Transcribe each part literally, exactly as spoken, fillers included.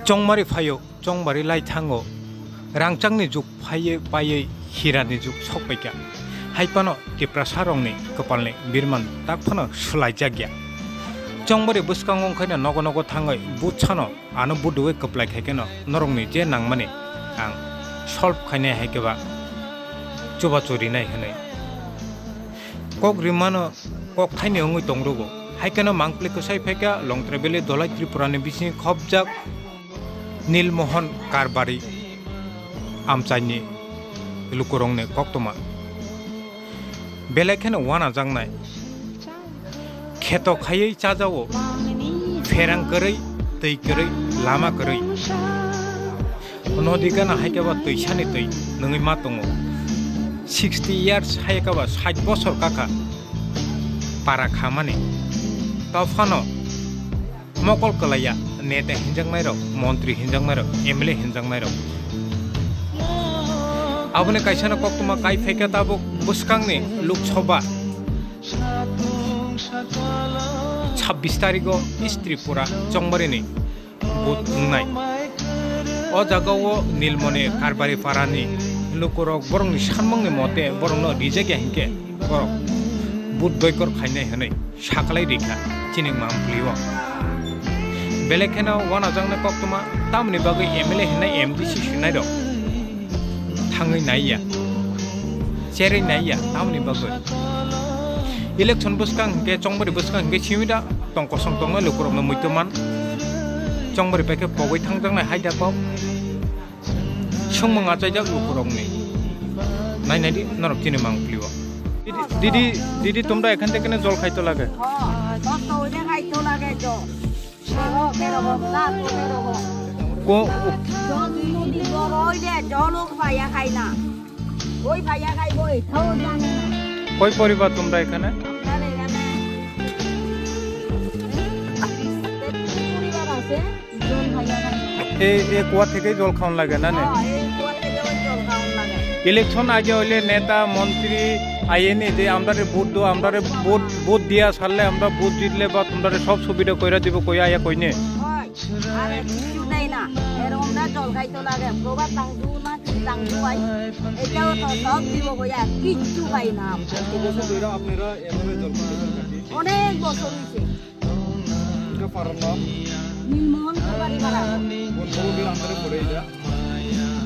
Chongmari phaio, chongmari lai thango, rangchakni juk phaiwi paiwi hirani juk sokpaikha. Hai phano Tiprasarokni kwpalni birman tak phano swlaijakya. Chongmari bwskango wngkhaino nogo nogo thangwi butsano ano buduwi kwplai khaikeno norokni je nangmani ang solve khainai hai khe ba chubachu rinai hwnwi. Kok rimano kok thaini wngwi tongrwgo. Hai kheno mangpli kwsai phaikha Longtrai Valley Dholai Tripurani bising khopjak Nilmohon Karbari amchaini lukurokni koktwma. Belai kheno wanajaknai. Kheto khaiwi chajao, pherang kwrwi, twi kwrwi, lama kwrwi. Nodi gana hai khe ba twisani twi nungwi ma tongo. Sixty years hai khe ba sait bosor kakha para khamani. Tophano mokol kwlaiya neta hinjaknairok, montri hinjaknairok, M L A hinjaknairok. Aboni kaisano koktwma kai phaikha tabuk bwskangni Lok Sabha chabbish tarigo East Tripura Chongmarini vote wngnai. O jagao Nilmoni Karbari parani lukurok borokni sanmungni mote borokno rijak ya hinkhe borok vote doikor khainai hwnwi saklai rikha chini mangpli o. Belai kheno wanajaknai koktwma tamoni bagwi M L A hinai M D C swinairok thangwi naiya, cherwi naiya tamoni bagwi. Election bwskang hinkhe, chongmari bwskang hinkhe simi da tong kosong tongnai lukurokno muitu man. Chongmari bai khe pogwi thangjaknai hai da kok. Songmung achaijak lukurokni. Nai nai di norok chini mangpli o. Didi, didi, didi, tumra ekhan theke ne jol khaito lage. Hoi, kosto hoile khaito lage jol. Berok, berok, na to berok. Ko- Jol di mudi jol hoile jol ok paya khai na. Oi paya khai boi, thau jani. Koi poribar tumra ekhane? Amra ekhane bis, bis poribar ase. Ei, ei kuwa theke jol khaun lage na ne? Oh, ei kuwa theke jol khaun lage. Election age hoile neta, montri, I N A je amrare vote do, amrare vote, vote diya sarle amra vote jitle ba tumrare sob subida koira dibo, koya aya koine? Hoi, are kichu dai na. Erom na jol khaito lage. Proba tangdu na, tangdu ai. Etao to sob dibo koya, kichu pai na. কত বছর ধরে আপনারা এভাবে জল খাচ্ছেন? অনেক বছর হইছে। এটা পাড়ার নাম? নীলমোহন সরকারি পাড়া। কোন ব্লকের আন্ডারে পড়ে এটা?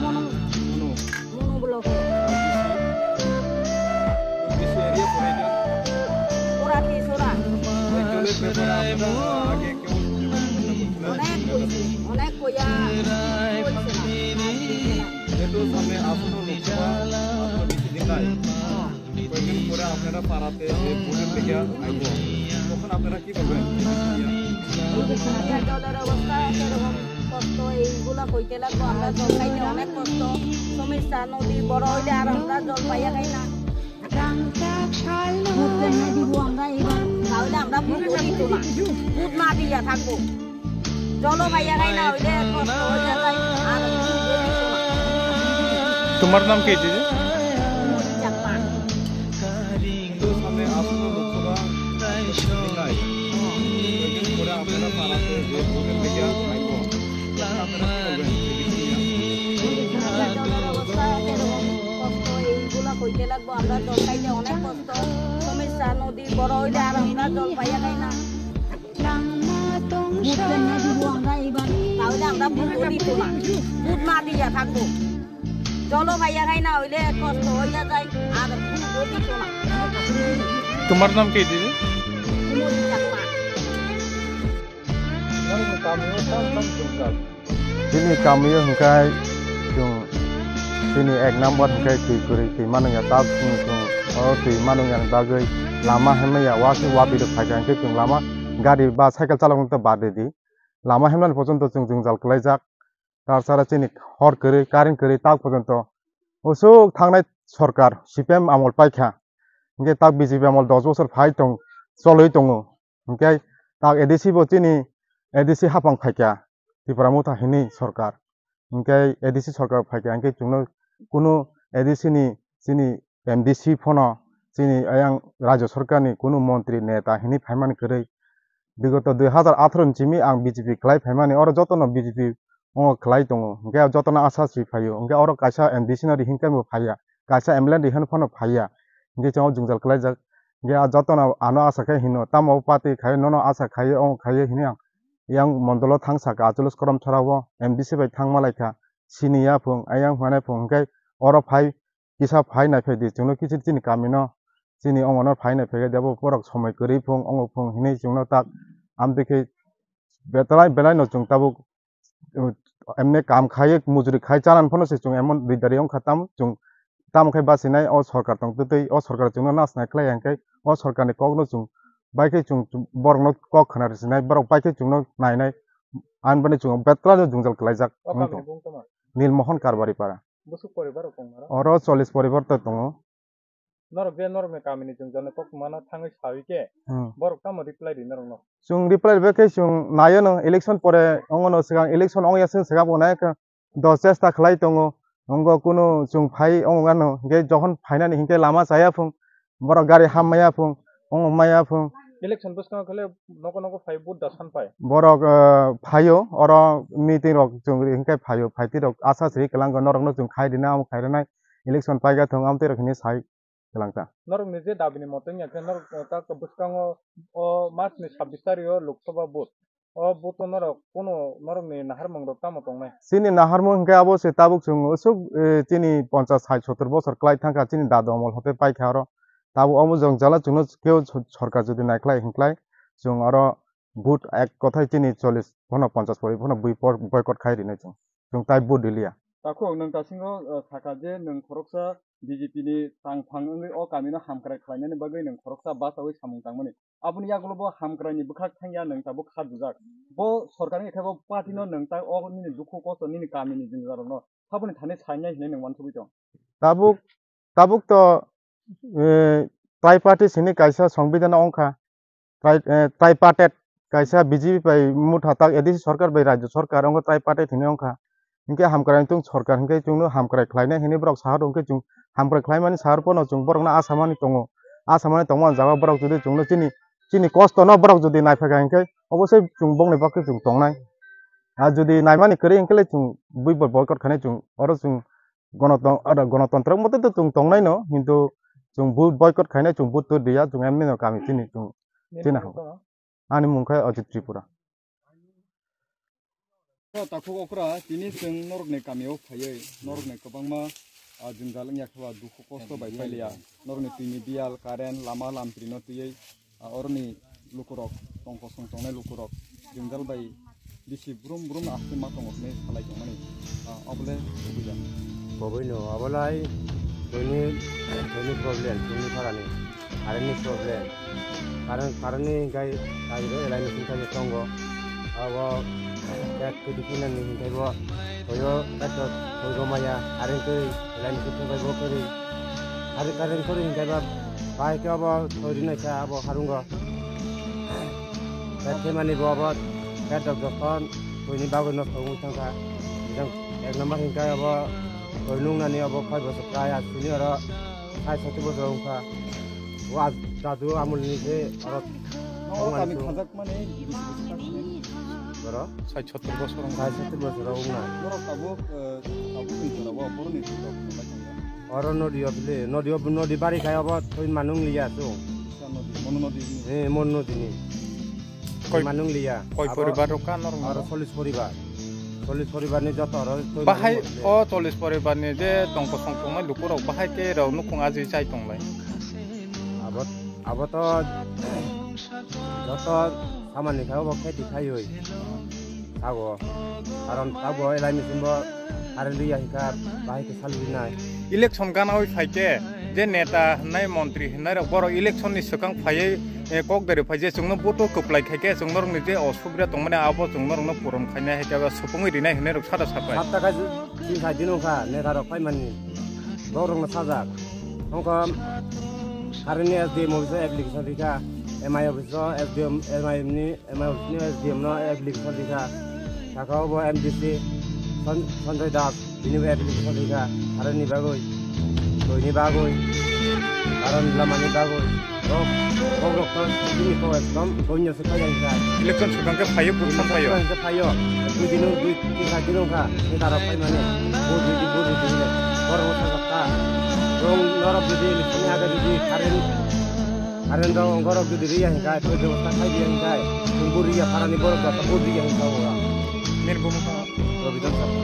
মনো, মনো। মনো ব্লকে। কোন এরিয়া পড়ে এটা? ওরা কি সোরা? এই জলের ব্যাপারে আপনারা আগে কেউ অনেক কইছি, অনেক কইয়া কইছে না। যেহেতু সামনে আসন্ন লোকসভা, আপনার বেশি দিন নাই। কয়েকদিন পরে আপনারা পাড়াতে যে ভোটের লেগে আইব, তখন আপনারা কি করবেন? জলের অবস্থা কিরকম কষ্ট, এইগুলা কইতে লাগবো। আমরা জল খাইতে অনেক কষ্ট, সমস্যা, নদী বড় হইলে আর আমরা জল পাইয়া খাই না। ভোট কেমনে দিব আমরা এবার? তাহলে আমরা ভোট দিত না, ভোট না দিয়া থাকবো। জল পাইয়া খাই না হইলে কষ্ট হইয়া যায়। আর তোমার নাম কি দিদি? মনি চাকমা। কিন্তু সামনে আসন্ন লোকসভা নির্বাচন, কয়েকদিন পরে আপনারা পাড়াতে যে ভোটের লেগে আইব, আপনারা কি করবেন? জলের অবস্থা এরকম কষ্ট, এইগুলা কইতে লাগবো। আমরা জল খাইতে অনেক কষ্ট, সমস্যা, নদী বড় হইলে আর আমরা জল পাইয়া খাই না। ভোট কেমনে দিব আমরা এবার? তাহলে আমরা ভোটও দিত না, ভোট না দিয়া থাকবো। জল পাইয়া খাই না হইলে কষ্ট হইয়া যায়, আর ভোটও দিত না। তোমার নাম কি দিদি? কুমুদি Chakma. Bini kamio hwnkhe chwng bini ek number hwnkhe twi kwrwi twi manwngya, tabuk chwng o twi manwngya bagwi lama himya, wasing wabi rok phaikha hwnkhe chwng lama gari ba cycle chaloknai to bad rwdi, lama himnani pochonto chwng jwngjal kwlaijak. Tar sara chini hor kwrwi, current kwrwi, tak pochonto usuk thangnai sorkar C P M amol paikha, hwnkhe tak B J P amol dos bosor phai tong, cholwi tongo. Hwnkhe tak A D C bo chini A D C hapang phaikha, Tipra Motha hini sorkar. Hwnkhe A D C sorkar phaikha, hwnkhe chwngno kunu A D C ni chini M D C phano chini ayang rajya sorkarni kunu montri neta hini phaimani kwrwi. Bigoto dui hazar atharo ni simi ang B J P kwlai phaimani, oro jotono B J P ongo khlai tongo. Hwnkhe jotono asa swi phaio. Hwnkhe oro kaisa M D C no ri hinkhe bo phaiya. Kaisa M L A ri hwn phano phaiya. Hwnkhe chwng o jwngjal khlaijak. Hwnkhe a jotono ano asa khe hino. Tamo party khai, nono asa khai, ongo khai hini ang. Yang mondolo thang saka achulus korom chorao M D C bai thang malaikha. Sini ya phung, ayang hwnai phung. Hwnkhe oro phai kisa phai nai phai di, chwngno kichir chini kamino, chini ongono phai nai phai di, abo borok somoi kwrwi phung, ongo phung hinwi chwngno tak. Amtwi khe belai belai no chwng tabuk, uh, emne kam khai, mujuri khai, chalan phano se chwng emon ridari wngkha tam chwng, tamo khe bachinai o sorkar tong twtwi, o sorkar chwngno nasnai khlai ya hwnkhe o sorkarni kokno chwng bai khe chwng borokno kok khna rwchinai, borok bai khe chwngno nainai, ani bani chwng belai no jwngjal khlaijak. O wngwi kamini tongo. Bung tongma? Nilmohon Karbari para. Bwswk poribar rok tong oro? Oro chollish poribar to tongo. Norok je norokni kamini jwngjal ni koktwma no thangwi sawi khe, hmm, borok tamo reply ri norokno? Chwng reply bai khe chwng naio no, election pore wngo no, swkang election wngya chwng swkang bo nai khe do chesta khlai tongo. Wngo kunu chwng phai wngo gano, hwnkhe jokhon phainani hinkhe lama chaya phung, borok gari ham maya phung, wngo maya phung. Election bwskango khe le nogo nogo phai vote da san pai. Borok, eh, phaio, oro meeting rok chwng ri hinkhe phaio, phaitwi rok asa siri kwlango norokno chwng khai rina, amo khai rina, election paikha thung, amtwi rok hinwi sai kwlangkha. Norokni je dabini moto wngya khe norok, eh, tak bwskango o March ni sabbish tarik o Lok Sabha vote. O vote o norok kunu norokni naharmung rok tamo tongnai? Chini naharmung hinkhe abo se tabuk chwng usuk, eh, chini ponchas, sait, sottor bosor kwlai thangkha chini dadu amol hote paikha oro. Tabuk omo jwngjala chwngno kebo so-, sorkar jodi naikhlai hinklai chwng oro vote ek kothai chini chollish phano ponchas pori phano bui por-, boycott khai rinai chwng. Chwng tai vote riliya. Takhuk nwng tasingo, eh, sakha je nwng khoroksa B J P ni tangphang wngwi o kamino hamkrai khlainani bagwi nwng khoroksa bachaui samung tangmani. Aboni yagulo bo hamkraini bwkhak thangya nwng tabuk kharjujak. Bo sorkarni khe bo party no nwng tai o nini dukhu kosto nini kamini jwngjal rokno saboni thani sainai hinwi nwng uansugwi tong. Tabuk, tabuk to, eh, tripartite sini kaisa songbidhan wngkha. Tri-, eh, tripartite kaisa B J P bai motha tak A D C sorkar bai rajya sorkar wngkha tripartite hinwi wngkha. Hinkhe hamkrai wngtong sorkar hinkhe chwngno hamkrai khlainai hinwi borok saha rwngkhe chwng hamkrai khlaimani saha rwphano chwng borokno asamani tongo. Asamani tongma jaga borok jodi chwngno chini, chini kostono borok jodi naiphaikha hinkhe obosai chwng bongni bagwi chwng tongnai. A jodi naimani kwrwi hinkhe le chwng bui bo-, boycott khainai chwng oro chwng gonoton-, oro gonotontro mote to chwng tongnaino hintu chwng vote boycott khainai chwng vote to diya chwng M N A kami chini chwng chini ha. Ani mung khe Ajit Tripura. O takhuk okra, tini chwng norokni kamio phaiwi, norokni kwbangma, ah, jwngjal wngya khe ba dukhu kosto bai pailiya. Norokni twini biyal, current, lama lamprino twiwi, ah, oroni lukurok, tong kosong tongnai lukurok, jwngjal bai bisi brum brum ahte ma tongo hwnwi salai tongmani, ah, obole kubui ya. Kubui no, obolai tini, tini problem, tini phagani. Current ni problem. Current, current ni hinkhe kaisa line ni hinkhe tongo. Abo pet khe defender ni hinkhe bo hoyo pet khe hoyo maya current kwrwi line ni hinkhe bo kwrwi. Current, current kwrwi hinkhe bo bahai khe abo thoi rinai khe abo harungo. Pet khe mani bo abo pet rok jokhon thoi ni bagwi no thoi wngwi thangkha. Ek number hinkhe abo thoi nungnani abo koi bosor prai asini oro sai sati bosor wngkha. O dadu amulni je oro o kami thangmani khajak mani bisi bisi khajak mani. Boro? Sai sottor bosor wng. Sai sottor bosor wng na. Borok tabuk, eh, tabuk ni jora bo borok ni jora bo bai tong. Oro nodio bile, nodio, nodi bari khai obo twi manung liya tu. Sa nodi, mono nodi ni. Eh, mon nodi ni. Koi, manung liya. Koi poribar rok ka norok? Oro chollish poribar. Chollish poribar ni joto oro twi bahai manung liya. O chollish poribar ni je tongkosong tongnai lukurok bahai ke rok nukung aji chai tonglai. Abo, abo to joto samani khe obo kheti khaiwi thago. Karon tabo elai ni sumbo current ya hika bahai ke salu nai. Election gana oi phaike je neta hwnai montri hwnai rok borok election ni swkang phaiwi, eh, kok dari phai je chwngno vote kwplai khaike chwng norokni je osubida tongmani abo chwng norokno puron khainai hai khe supungwi rinai hwnwi rok sada sapai. Sat taka chini khai dino kha neta rok phai mani. Borok rokno sajak. Hongkha current ni S D M office o application rikha, M I office o S D M, M I ni, M I office ni S D M no application rikha. Saka obo M D C San-, Sanjay Das, bini bo application rikha. Current ni bagwi, twi ni bagwi, current lama ni bagwi. Kok, kok rok to chini kok ekdom donya se paijak kha. Election swkang khe phaio, kwthang phaio. Election swkang khe phaio. Dui din, dui tin din wngkha, neta rok paimani. Vote ridi, vote ridi hwnwi. Borok wngkha kha. Chwng norok jodi election ni age jodi current, current rok wngorok jodi riya hinkhe, tei bebosta khai diya hinkhe, chwng bo riya, parani borok joto bo riya hinkhe abo. Nini bumung tamo? Robidon Chakma.